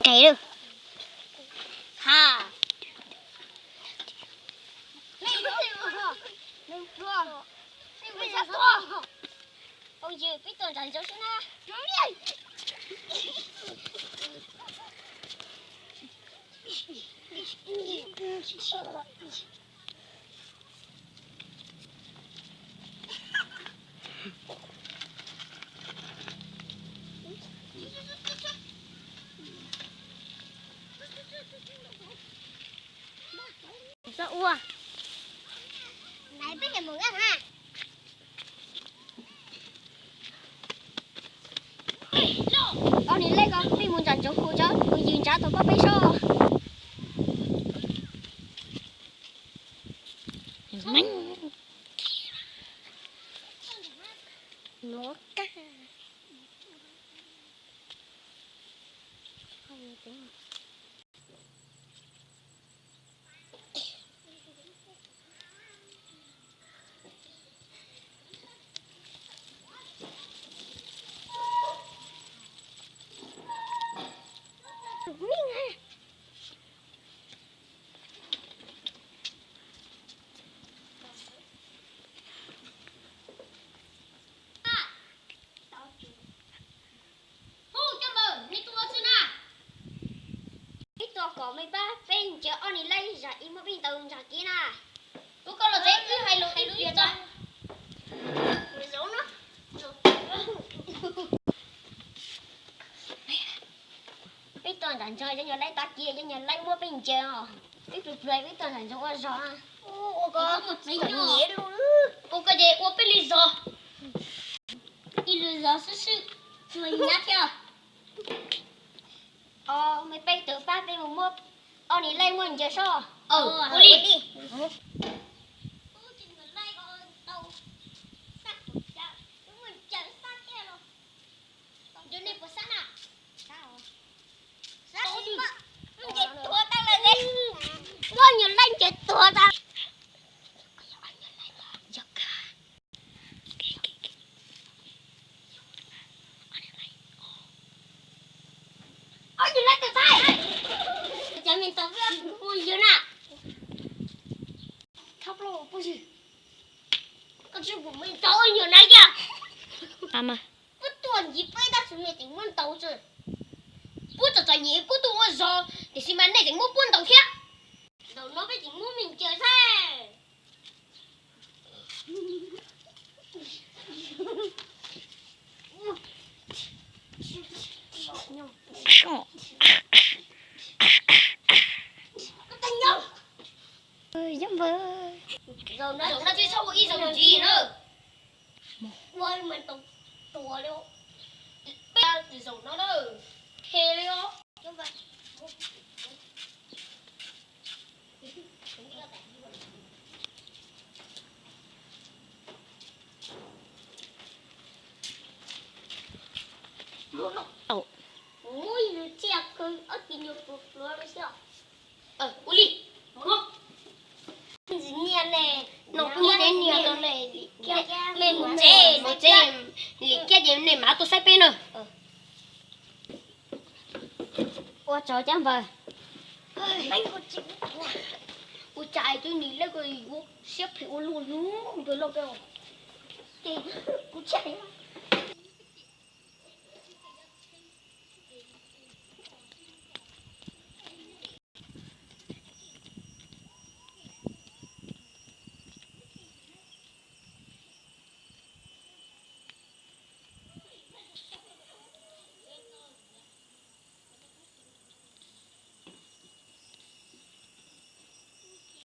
Caiv lawm. Ha. Phooj ywg, peb tuaj nram ntsoov xwb na. Txhob ua. Ob niag lej ko, peb mus nram ntsoov hu tso, tus yws ntsav tau pab peb sob. Hu coj mus, nej tuaj ua tsi na? Peb tuaj kom mej pab peb ncaws ob niag laib zam ib muab peb ntaus ntsag kiv na. Kuv koj los tsev wb hais lus hais lus ib pliag tso. Peb tuaj nram ntsoov cov nyuag laib tav kiv, cov nyuag laib muab peb ncaws os. Peb pluag pluag peb tuaj nram ntsoov ua zog. Ua koj ces ua peb li zog. Ib lwm zog xwb xwb, tsuas nyab thiab. Os, mej peb tawm pab peb mus muab ob niag laib muab ncaws sob. Ua li. Ncaws nej puas sab na? Ncaws tuag tag lawm ne. Muab nyuag laib ncaws tuag tag. Ob nyuag laib tag tag. Cov me ntau mus yws na. Thab plaub phooj ywg, koj tsis pum me ntau nyuag na yog. Puab tuaj ntxiv peb tab sis mej tseem muab ntaus xwb. Puab txom txom nyem puab tuaj ua zog tiam sis mas nej tseem muab puab ntaus thiab. Zaum no peb tseem muab mej ncaws xwb. Zaum no tsis txhob ua ib zaug ntxiv na. Ua mas tau tua li. Peb zaum no na. He li os. Ua li. Ntxim nyiam ne, no kuv muab tej niag rau nej, nej mus tsev, mus tsev, lim kiab ces nej mam tuaj saib peb na. Ua tsaug Cab Npawg. Ua cas tus niag laib ko yuav siab phem ua luaj li ntawd lauj. Ces kuv tsis